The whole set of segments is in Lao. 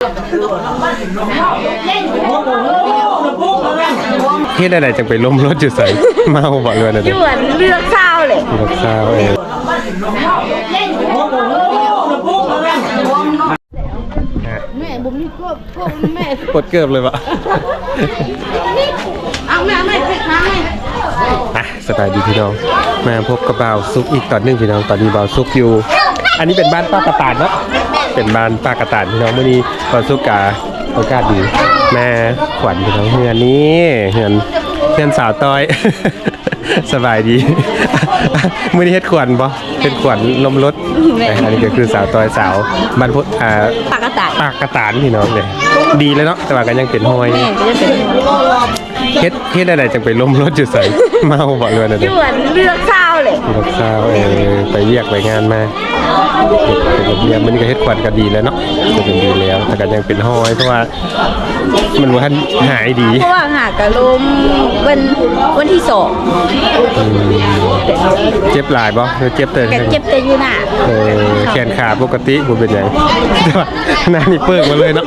ເຮັດແນວໃດຈັ່ງໄປລົ້ມລົດຢູ່ໃສ? ເມົາບໍ່ ຫຼືວ່າແນວໃດ? ຢູ່ອັນເລືອກຊາວແຫຼະ ເລືອກຊາວ ເອີ ແມ່ບໍ່ມີກວບ ກວບແມ່ ປົດເກີບເລີຍວະ. ເອົາແມ່ ເອົາແມ່ ເອົາແມ່ ອ່ະ ສະບາຍດີພີ່ນ້ອງ ມາພົບກັບບ່າວສຸກອີກຕອນໜຶ່ງພີ່ນ້ອງ. ຕອນນີ້ບ່າວສຸກຢູ່ ອັນນີ້ເປັນບ້ານປາກກະຕານເນາະ ເປັນບ້ານປາກກະຕານພີ່ນ້ອງ. ມື້ນີ້ບ່າວສຸກກະໂອກາດດີ ມາຂວັນພີ່ນ້ອງ. ເຮືອນນີ້ ເຮືອນ ເຮືອນສາວຕ້ອຍ ສະບາຍດີ. ມື້ນີ້ເຮັດຂວັນບໍ່? ເຮັດຂວັນລົ້ມລົດ. ແມ່ນ ອັນນີ້ກໍຄືສາວຕ້ອຍ ສາວບ້ານພຸດ ອ່າ ປາກກະຕານ ປາກກະຕານພີ່ນ້ອງເດ້. ດີແລ້ວເນາະ ແຕ່ວ່າກໍຍັງເປັນຮອຍ ແມ່ນ ກໍຍັງເປັນຮອຍ. ເຮັດ ເຮັດແນວໃດຈັ່ງໄປລົ້ມລົດຢູ່ໃສ? ເມົາບໍ່ ຫຼືວ່າແນວໃດ? ຢູ່ອັນເລືອກຊາວແຫຼະ ເລືອກຊາວ ເອີ ໄປວຽກໄປງານມາ ເຮັດ ເຮັດວຽກ. ມື້ນີ້ກໍເຮັດຂວັນກໍດີແລ້ວເນາະ ກໍເປັນດີແລ້ວ ແຕ່ກໍຍັງເປັນຮອຍ ເພາະວ່າ ມັນບໍ່ທັນຫາຍດີ ເພາະວ່າຫາກະລົມວັນ ວັນທີສອງ. ອືມ ເຈັບຫຼາຍບໍ່? ຫຼືເຈັບແຕ່ ກະເຈັບແຕ່ຢູ່ໜ້າ. ເອີ ແຂນຂາປົກກະຕິ ບໍ່ເປັນຫຍັງ ແຕ່ວ່າໜ້ານີ້ເປີກໝົດເລີຍເນາະ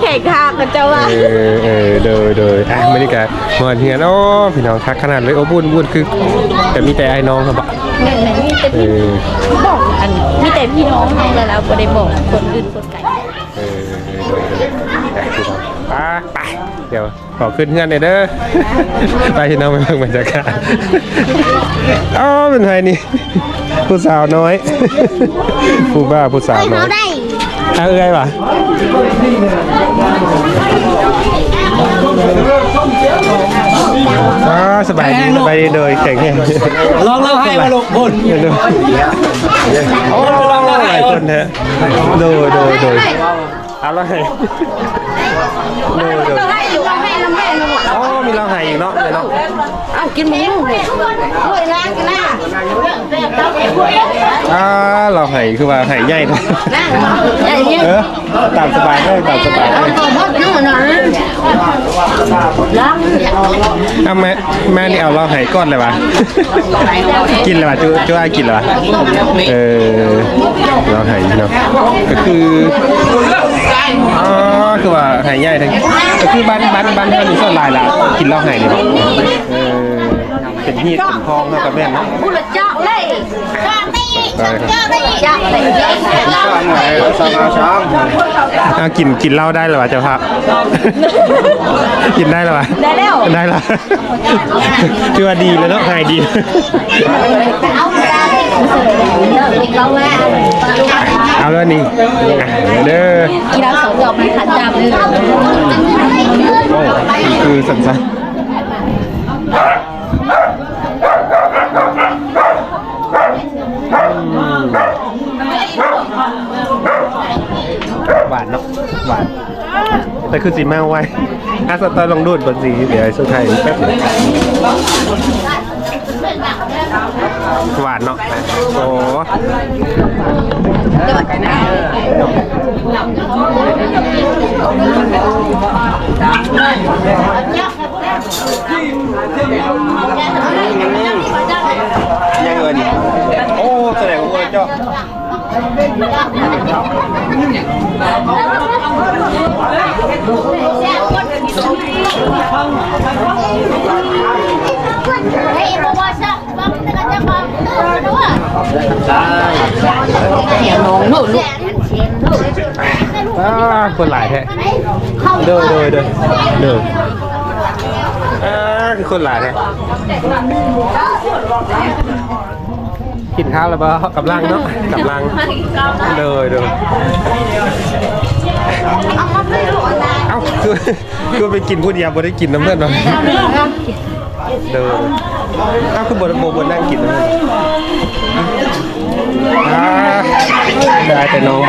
ແຂນຂາເຂົາເຈົ້າວ່າ. ເອີ ເອີ ໂດຍ ໂດຍ. ອ່ະ ມື້ນີ້ກະມາຮອດເຮືອນ ໂອ້ ພີ່ນ້ອງ ຄັກຂະໜາດເລີຍ ອົບອຸ່ນ ອຸ່ນ ຄື ແຕ່ມີແຕ່ອ້າຍນ້ອງເຮົາບໍ່? ແມ່ນໆ ມີແຕ່ ເອີ ບອກ ອັນ ມີແຕ່ພີ່ນ້ອງເຮົາແລ້ວ ບໍ່ໄດ້ບອກຄົນອື່ນຄົນໄກ. ເອີ ໂດຍ ໂດຍ ໄປ ໄປ ດຽວຂໍຂຶ້ນເຮືອນແດ່ເດີ. ໄປພີ່ນ້ອງ ໄປເບິ່ງບັນຍາກາດ. ອໍ ເປັນໃຜນີ້? ຜູ້ສາວນ້ອຍ ຜູ້ບ່າວ ຜູ້ສາວນ້ອຍ. ເອົາເອື້ອຍຫວາ? ອໍ ສະບາຍດີ ສະບາຍດີ ໂດຍ ແຂງແຮງ. ລອງເລົ່າໃຫ້ວ່າລູກພຸ້ນ ໂດຍ ໂອ້ ຫຼາຍຄົນແທ້. ໂດຍ ໂດຍ ໂດຍ ເອົາລະໃຫ້ ໂດຍ ໂດຍ. ອໍ ມີລາວໃຫ້ອີກເນາະ ເນາະ. ເອົາ ກິນໝູ ໂອ້ຍ ລ້າງກັນນະ. ອ່າ ລາວໃຫ້ ຄືວ່າໃຫ້ໃຫຍ່ແທ້. ເອີ ຕາມສະບາຍເດີ ຕາມສະບາຍເດີ. ເອົາ ແມ່ ແມ່ນີ້ເອົາລາວໃຫ້ກ່ອນເລີຍຫວາ? ກິນແລ້ວຫວາ? ຈຸ ຈຸອ້າຍກິນແລ້ວຫວາ? ເອີ ລາວໃຫ້ເນາະ ກໍຄື ອໍ ຄືວ່າໃຫ້ໃຫຍ່ແທ້. ກໍຄືບ້ານ ບ້ານ ບ້ານເຮົານີ້ສ່ວນຫຼາຍລະກິນລາວໃຫ້ນີ້ບໍ? ເອີ ເປັນຮີດເປັນຄອງເນາະ ກໍແມ່ນເນາະ. ອ່າ ກິນ ກິນເຫຼົ້າໄດ້ແລ້ວຫວາ ເຈົ້າພາບ? ກິນໄດ້ແລ້ວຫວາ? ໄດ້ແລ້ວ ໄດ້ແລ້ວ. ຖືວ່າດີແລ້ວເນາະ ຫາຍດີ. ເອົາແລ້ວນີ້ ອ່ະ ເດີ ກິນເອົາສອງດອກ ມັນຂັດຈາມເລີຍ. ໂອ້ ຄືສັນໆ. ຫວານເນາະ ຫວານ ແຕ່ຄືຊິເມົາໄວ. ອ່ະ ສະຕາຍລອງດູດເບິ່ງຊິ ດຽວໃຫ້ສຸດທ້າຍແປັບໜຶ່ງ. ຫວານເນາະ ໂອ້. ຍັງເອີ້ນ ໂອ້ ສະແດງວ່າເຈົ້າ ອ່າ ຄົນຫຼາຍແທ້. ໂດຍ ໂດຍ ໂດຍ ໂດຍ. ອ່າ ຄືຄົນຫຼາຍແທ້. ກິນຂ້າວແລ້ວບໍ່? ກຳລັງເນາະ ກຳລັງ. ໂດຍ ໂດຍ. ເອົ້າ ຄື ຄືໄປກິນຜູ້ດຽວ ບໍ່ໄດ້ກິນນຳເພິ່ນເນາະ. ໂດຍ. ອ້າວ ຄືບໍ່ ບໍ່ ບໍ່ນັ່ງກິນນຳເພິ່ນ? ອ່າ ໄດ້ແຕ່ນ້ອງ.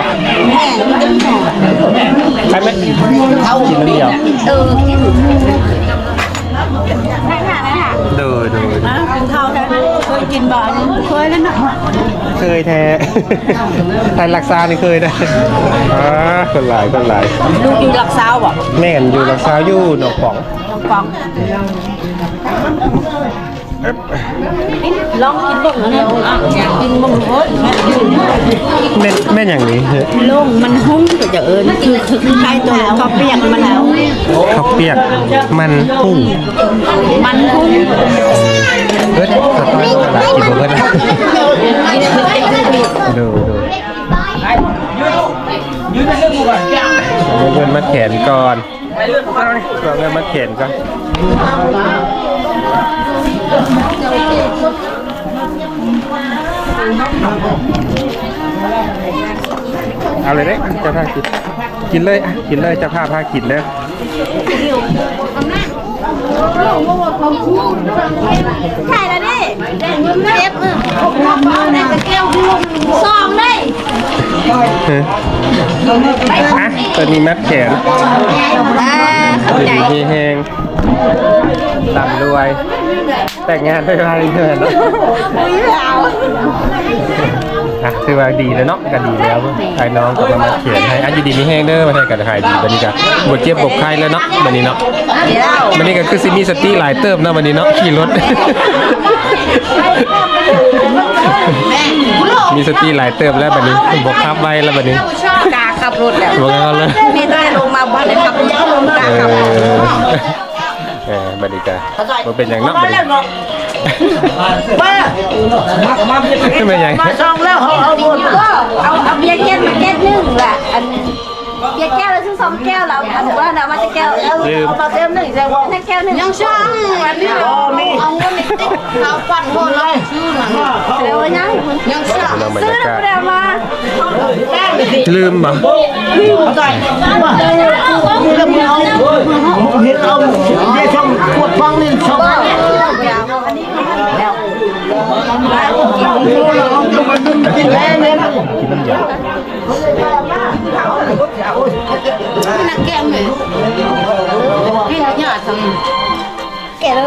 ໃຊ່ໄໝ? ກິນນ້ຳດຽວ. ເອີ ກິນ. ໂດຍ ໂດຍ. ອ່າ ກິນເຂົ້າແທ້ ເຄີຍກິນບໍ່? ເຄີຍແລ້ວເນາະ. ເຄີຍແທ້. ໄທລັກຊານີ້ເຄີຍນະ. ອ່າ ຄົນຫຼາຍ ຄົນຫຼາຍ. ລູກຢູ່ຫຼັກຊາວບໍ່? ແມ່ນ ຢູ່ຫຼັກຊາວ ຢູ່ໜອງປອງ. ໜອງປອງ. ອ່າ ລອງກິນເບິ່ງເນາະ ກິນເບິ່ງໂລດ. ແມ່ນ ແມ່ນຫຍັງນີ້? ໂລງມັນຫຸ່ງ ເຂົາເຈົ້າເອີ້ນ ຄື ຄືຄ້າຍໆ ຕົວເຂົ້າປຽກມັນຫຸ່ງ ເຂົ້າປຽກມັນຫຸ່ງ ມັນຫຸ່ງ. ເບິດ ສະຕອຍຕະຫຼາດກິນບໍ່ເບິດ. ໂດຍ ໂດຍ ເອົາເງິນມັດແຂນກ່ອນ. ເອົາເງິນມັດແຂນກ່ອນ. ເອົາເລີຍເດ້ ເຈົ້າພາກິນ ກິນເລີຍ ກິນເລີຍ ເຈົ້າພາພາກິນເດີ. ຂາຍແລ້ວເດ້ ເຈັບ ສອງເດ້. ຮະ ຕົວນີ້ມັດແຂນ. ອ່າ ເຂົ້າໃຈ ຢູ່ດີມີແຮງ ລ່ຳລວຍ ແຕ່ງງານໄວໆເນາະ. ອ່ະ ຖືວ່າດີແລ້ວເນາະ ກະດີແລ້ວ ອ້າຍນ້ອງກະມາມັດແຂນໃຫ້. ອ່ະ ຢູ່ດີມີແຮງເດີ ມາໄທກະຫາຍດີ ບັດນີ້ກະບໍ່ເຈັບບໍ່ໄຂ້ແລ້ວເນາະ ບັດນີ້ເນາະ. ບັດນີ້ກະຄືຊິມີສະຕິຫຼາຍເຕີບເນາະ ບັດນີ້ເນາະ ຂີ່ລົດ ມີສະຕິຫຼາຍເຕີບແລ້ວ ບັດນີ້ບໍ່ຂັບໄວແລ້ວ ບັດນີ້ ກ້າຂັບລົດແລ້ວ ບໍ່ກ້າຂັບເລີຍ. ນີ້ໄດ້ລົງມາບໍ່ໄດ້ຂັບ ກ້າຂັບ. ເອີ ເອີ ບັດນີ້ກະບໍ່ເປັນຫຍັງເນາະ ບັດນີ້. ແມ່ນຫຍັງ? ມາສອງແລ້ວ ເຮົາເອົາໝົດ ເອົາ ເອົາເບຍແກ້ວມາແກ້ວໜຶ່ງລະ ອັນ ເບຍແກ້ວລະຊື້ສອງແກ້ວລະ ອັນນັ້ນນະ ມາແຕ່ແກ້ວ ລືມ ເອົາມາແກ້ວໜຶ່ງ ແລ້ວບໍ່ ໃຫ້ແກ້ວໜຶ່ງ ຍັງຊ່າງ ອັນນີ້ ບໍ່ມີ ເອົາເງິນໃນເຕັກເອົາປັນໂທລະ ຊື້ນັ້ນ ເອີ ຍັງ ຍັງຊ່າງ ພີ່ນ້ອງ ບັນຍາກາດ ຊື້ແລ້ວບໍ່ໄດ້ເອົາມາ. ລືມບໍ່? ເຮັດເອົາ ເດຊ່ອງກວດຟັງນີ້ຊ່ອງ ກິນນ້ຳຢາ ນັກແກມເລີຍ ກິນຍາກຈັ່ງ. ແກະແລ້ວ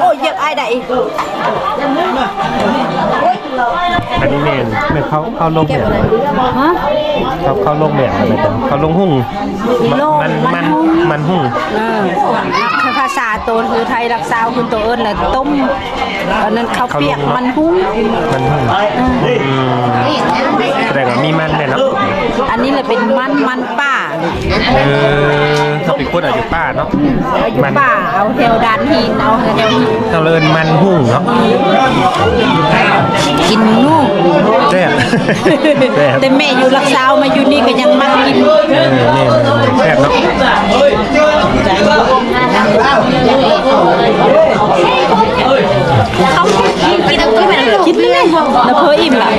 ໂອ້ຍ ຢຽບອ້າຍໄດ້ອີກ. ອັນນີ້ແມ່ນ ແມ່ນເຂົ້າ ເຂົ້າໂລງແບບ ຮະ ເຂົ້າ ເຂົ້າໂລງແບບ ເຂົ້າໂລງຫຸ່ງ ໂລງມັນ ມັນຫຸ່ງ ມັນຫຸ່ງ ເອີ ພາສາໂຕຄືໄທ ລັກຊາວ ຄືໂຕເອີ້ນລະຕົ້ມ ອັນນັ້ນເຂົ້າປຽກ ເຂົ້າໂລງເນາະ ມັນຫຸ່ງ ມັນຫຸ່ງ ອືມ ສະແດງວ່າມີມັນແນ່ເນາະ. ອັນນີ້ລະເປັນມັນ ມັນປ່າ ເອີ ເຂົາໄປຂຸດເອົາຢູ່ປ່າເນາະ ເອົາຢູ່ປ່າ ເອົາແຖວດານຫີນ ເອົາແຖວ ເຂົາເອີ້ນມັນຫຸ່ງເນາະ. ກິນໜູ ແຊບ ແຊບ ແຕ່ແມ່ຢູ່ລັກຊາວ ມາຢູ່ນີ້ກະຍັງມັກກິນ ເອີ ແມ່ນ ແຊບເນາະ. ກິນ ກິນເລີຍ ແລ້ວເພິ່ນອີ່ມລະ.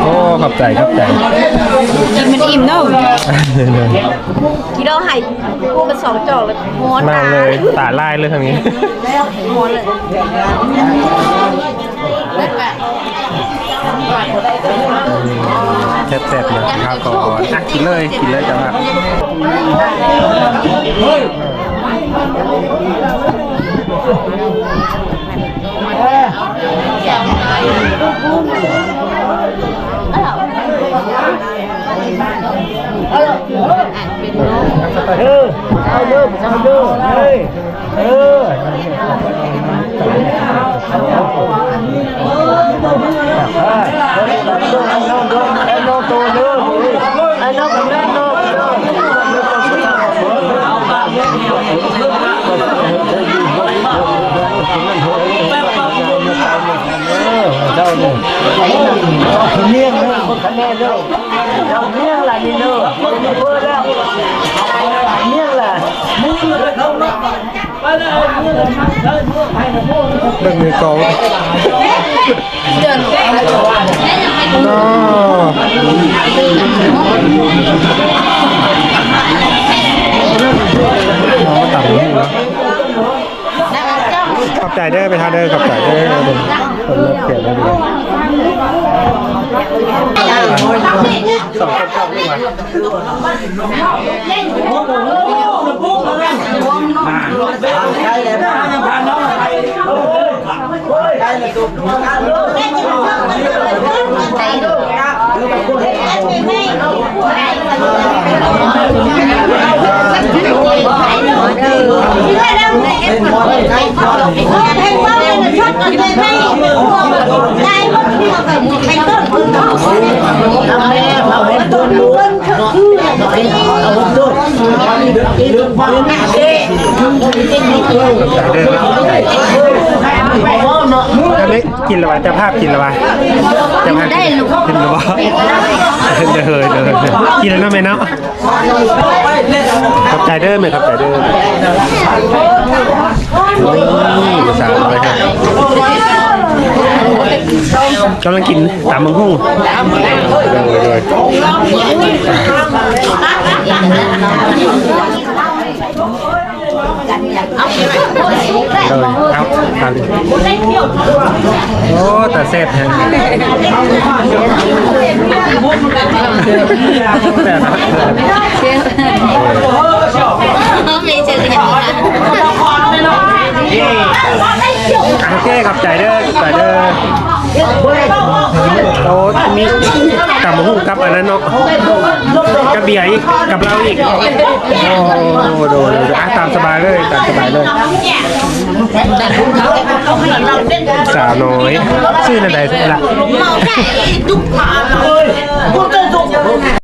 ໂອ້ ຂອບໃຈ ຂອບໃຈ ກິນມັນອີ່ມເນາະ. ກິນເອົາໃຫ້ ມາສອງຈອກລະ ຮ້ອນ ມາເລີຍ ຕາລາຍເລີຍທາງນີ້ ຮ້ອນເລີຍ. ແຊບໆ ເນາະ ກິນເລີຍ ກິນເລີຍ ເຈົ້າພາບ. ເອີ ເອົາເດີ ເອົາເດີ ເອີ ເອີ. ເຈົ້ານີ້ ເຈົ້າຄືມຽງເດີ ເຈົ້າມຽງລະນີ້ເດີ ມີເພີ້ແລ້ວ ມຽງລະ ເບິ່ງມືກອງ ເດີນ ເນາະ ເນາະ ຕຳ ຂອບໃຈເດີ ໄປທາເດີ ຂອບໃຈເດີ ເພິ່ນເລີກແກະແລ້ວເດີ ສອງຄົນເຂົ້າມາ. ກິນແລ້ວຫວາ? ເຈົ້າພາບກິນແລ້ວຫວາ? ເຈົ້າພາບກິນ ກິນແລ້ວບໍ່? ເດີ ເດີ ກິນແລ້ວເນາະແມ່ເນາະ. ຂອບໃຈເດີແມ່ ຂອບໃຈເດີ. ໂອ້ຍ ສາວນ້ອຍ ກຳລັງກິນຕຳບັກຫຸ່ງ. ໂດຍ ໂດຍ ໂດຍ ເອົາ ເອົາ ໂອ້ ຕາແຊບແທ້. ໂອເຄ ຂອບໃຈເດີ ຂອບໃຈເດີ. ໂອ້ ມີຕຳບັກຫຸ່ງກັບອັນນັ້ນເນາະ ກັບເບຍອີກ ກັບເຫຼົ້າອີກ. ໂອ້ ໂດຍ ໂດຍ ໂດຍ ອ່ະ ຕາມສະບາຍເລີຍ ຕາມສະບາຍເລີຍ. ສາວນ້ອຍ ຊື່ແນວໃດລະ?